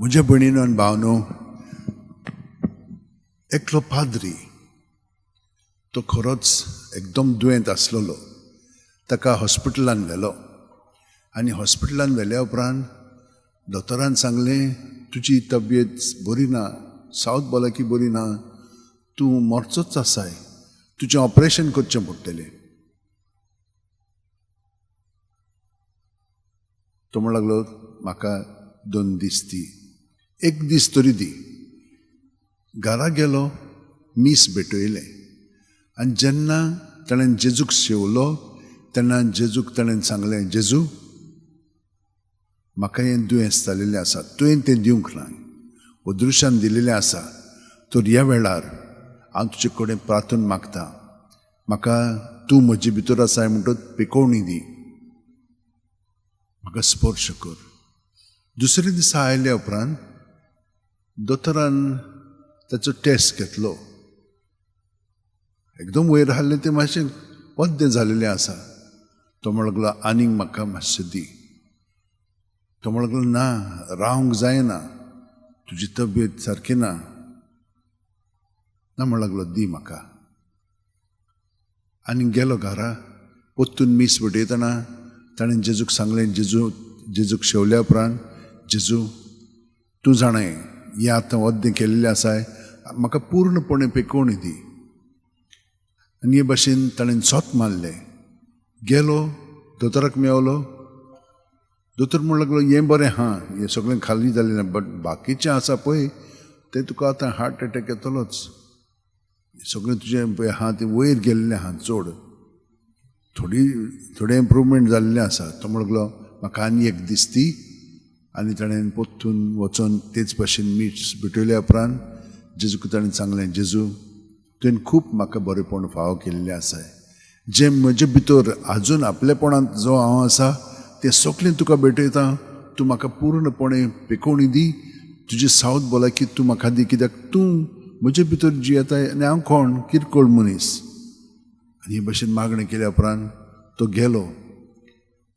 म्हज्या भयणीनो आनी भावनो, एकलो पाद्री तो खरोच एकदम दुयेंत आसलेलो. ताका हॉस्पिटलान व्हेलो आनी हॉस्पिटलान व्हेल्या उपरांत दोतोरान सांगलें, तुजी तब्येत बरी ना, सावथ भलायकी बरी ना, तूं मरचोच आसाय, तुजें ऑपरेशन करचें पडटलें. तो म्हण लागलो, म्हाका 2 दीस दी, 1 दीस तरी दी. घरा गेलो, मीस भेटयलें आनी जेन्ना ताणें जेजूक शेवलो तेन्ना जेजूक ताणें सांगलें, जेजू म्हाका हें दुयेंस जालेलें आसा, तुवें तें दिवंक ना, अदृश्यान दिलेलें आसा, तर ह्या वेळार हांव तुजे कडेन प्रार्थना मागता, म्हाका तूं म्हजे भितर आसाय म्हणटच पिकोवणी दी, म्हाका स्पर्श कर. दुसरे दिसा आयल्या उपरांत दोतोरान ताचो टेस्ट घेतलो. एकदम वयर आहलें तें मातशें पद्दें जालेलें आसा. तो म्हण लागलो, आनीक म्हाका मातशें दी. तो म्हण लागलो, ना, रावंक जायना, तुजी तब्येत सारकी ना. ना म्हण लागलो, दी म्हाका. आनी गेलो घरा. परतून मीस वटयतना ताणें जेजूक सांगलें, जेजू, जेजूक शेवल्या उपरांत, जेजू तूं जाणाय हें आतां अद्दें केल्लें आसाय, म्हाका पूर्णपणे पेकोवणी दी. आनी हे भाशेन ताणें सोत मारलें. गेलो, दोतोराक मेवलो. दोतोर म्हण लागलो, हें बरें आहा, हें सगळें खाली जालें ना, बट बाकीचें आसा पळय तें तुका आतां हार्ट एटॅक येतलोच, सगळें तुजें पळय आहा तें वयर गेल्लें आहा चड, थोडी थोडें इम्प्रूवमेंट जाल्लें आसा. तो म्हण लागलो, म्हाका आनी 1 दीस दी. आनी ताणें परतून वचोन तेच भाशेन मीठ भेटयल्या उपरांत जेजूक ताणें सांगलें, जेजू तुवें खूब म्हाका बरेपण फावो केल्लें आसाय, जें म्हजे भितर आजून आपलेपणांत जो हांव आसा तें सगळें तुका भेटयता, तूं म्हाका पूर्णपणे पिकोवणी दी, तुजी सावथ भलायकी तूं म्हाका दी, कित्याक तूं म्हजे भितर जियेताय आनी हांव कोण किरकोळ मनीस. आनी हे भाशेन मागणें केल्या उपरांत तो गेलो.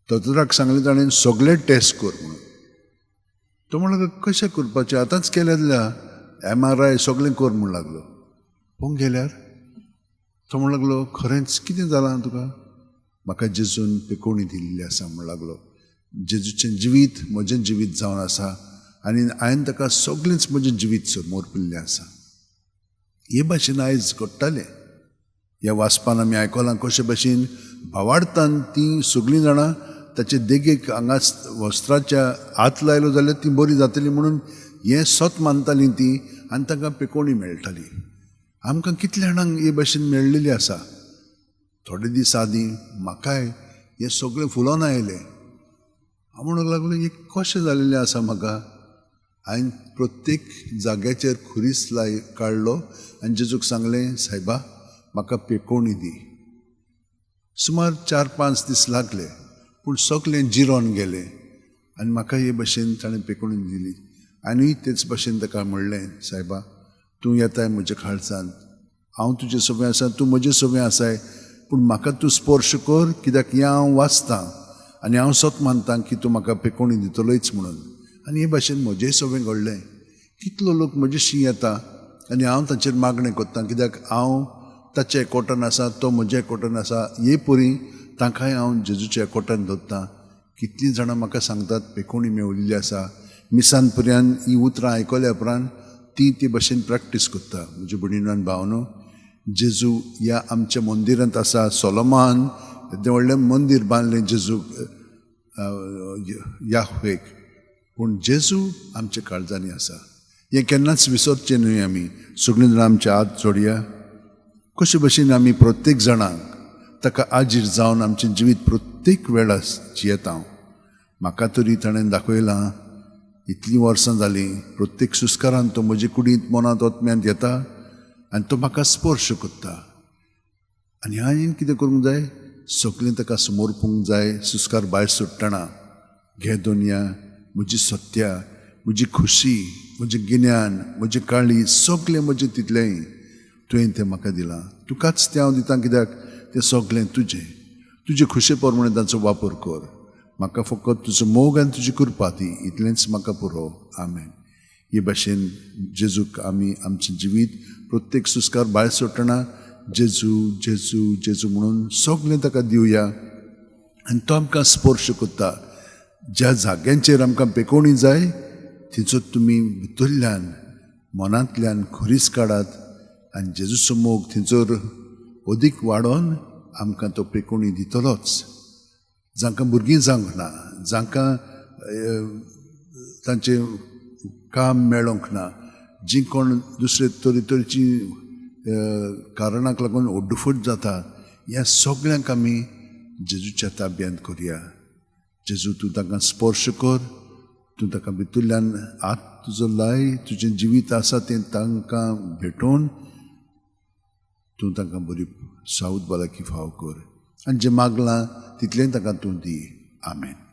दोतोराक सांगलें ताणें, सगळे टेस्ट कर म्हणून. तो म्हण लागलो, कशें करपाचें, आतांच केलें जाल्यार MRI सगळें कर म्हण लागलो. पळोवंक गेल्यार तो म्हण लागलो, खरेंच कितें जालां तुका? म्हाका जेजून पिकोवणी दिल्ली आसा म्हण लागलो. जेजूचें जिवीत म्हजें जिवीत जावन आसा आनी हांवें ताका सगळेंच म्हजें जिवीत समर्पिल्लें आसा. हे भाशेन आयज घडटालें. ह्या वाचपान आमी आयकलां कशे भाशेन भावार्थान तीं सगळीं जाणां ताचे देगेक हांगा वस्त्राच्या हात लायलो जाल्यार तीं बरीं जातलीं म्हणून हें सत मानतालीं तीं आनी तांकां पिकोवणी मेळटाली. आमकां कितल्या जाणांक हे भाशेन मेळ्ळेली आसा. थोडे दीस आदीं म्हाकाय हें सगळें फुलोन आयलें. हांव म्हणूंक लागलो, हें कशें जालेलें आसा म्हाका? हांवें प्रत्येक जाग्याचेर खुरीस लाय काडलो आनी जेजूक सांगलें, सायबा म्हाका पेकोवणी दी. सुमार 4-5 दीस लागले, पूण सगळें जिरोन गेलें आनी म्हाका हे भाशेन ताणें पेकोवणी दिली. आनी तेच भाशेन ताका म्हणलें, सायबा तूं येताय म्हज्या काळजांत, हांव तुजे सगळें आसा, तूं म्हजे सगळें आसाय, पूण म्हाका तूं स्पर्श कर, कित्याक हें हांव वाचतां आनी हांव सत मानतां की तूं म्हाका पेकोवणी दितलोच म्हणून. आनी हे भाशेन म्हजें सगळें घडलें. कितलो लोक म्हजे शी येता आनी हांव ताचेर मागणें करता, कित्याक हांव ताच्या एकवटान आसा, तो म्हज्या एकवटान आसा. हे परी तांकांय हांव जेजूच्या एकवटान दवरतां. कितलीं जाणां म्हाका सांगतात पेकोवणी मेवलेली आसा. मिसान पर्यान ही उतरां आयकल्या उपरांत ती ते भाशेन प्रॅक्टीस करता. म्हज्या भयणीनो आनी भावनो, जेजू ह्या आमच्या मंदिरांत आसा. सोलोमान येदें व्हडलें मंदीर बांदलें जेजू याह्वेक, पूण जेजू आमच्या काळजांनी आसा. हें केन्नाच विसरचें न्हय. आमी सगळीं जाणां आमचे हात जोडया. कशे भशेन आमी प्रत्येक जाणांक ताका आजीर जावन आमचें जिवीत प्रत्येक वेळार जियेता. म्हाका तरी ताणें दाखयलां, इतलीं वर्सां जालीं प्रत्येक सुस्कारान तो म्हजे कुडींत मनांत ओतम्यांत येता आनी तो म्हाका स्पर्श करता. आनी हांवें कितें करूंक जाय, सगळें ताका समर्पूंक जाय. सुस्कार भायर सोडटना, घे दुनिया म्हजी सत्या, म्हजी खुशी, म्हजें गिन्यान, म्हजें काळी, सगळें म्हजें तितलेंय तुवें तें म्हाका दिलां, तुकाच तें हांव दितां, कित्याक तें सगळें तुजें. तुजे खुशे प्रमाणे तांचो वापर कर. म्हाका फकत तुजो मोग आनी तुजी कृपा दी, इतलेंच म्हाका पुरो. आमेन. हे भाशेन जेजूक आमी आमचें जिवीत प्रत्येक सुस्कार भायर सोडटना जेजू जेजू जेजू म्हणून सगळें ताका दिवया आनी तो आमकां स्पर्श करता. ज्या जाग्यांचेर आमकां पेकोवणी जाय थंयचो तुमी भितरल्यान मनांतल्यान खुरीस काडात आनी जेजूचो मोग थंयसर अदीक वाडोवन आमकां तो पेकोवणी दितलोच. जांकां भुरगीं जावंक ना, जांकां तांचें काम मेळोंक ना, जीं कोण दुसरे तरेतरेची कारणाक लागून ओड्डुफूट जाता, ह्या सगळ्यांक आमी जेजूच्या ताब्यांत करुया. जेजू तूं तांकां स्पर्श कर, तूं ताका भितरल्यान हात तुजो लाय, तुजें जिवीत आसा तें तांकां भेटोवन तूं तांकां बरी सावत भलायकी फाव कर आनी जें मागलां तितलें तांकां तूं दी. आमेन.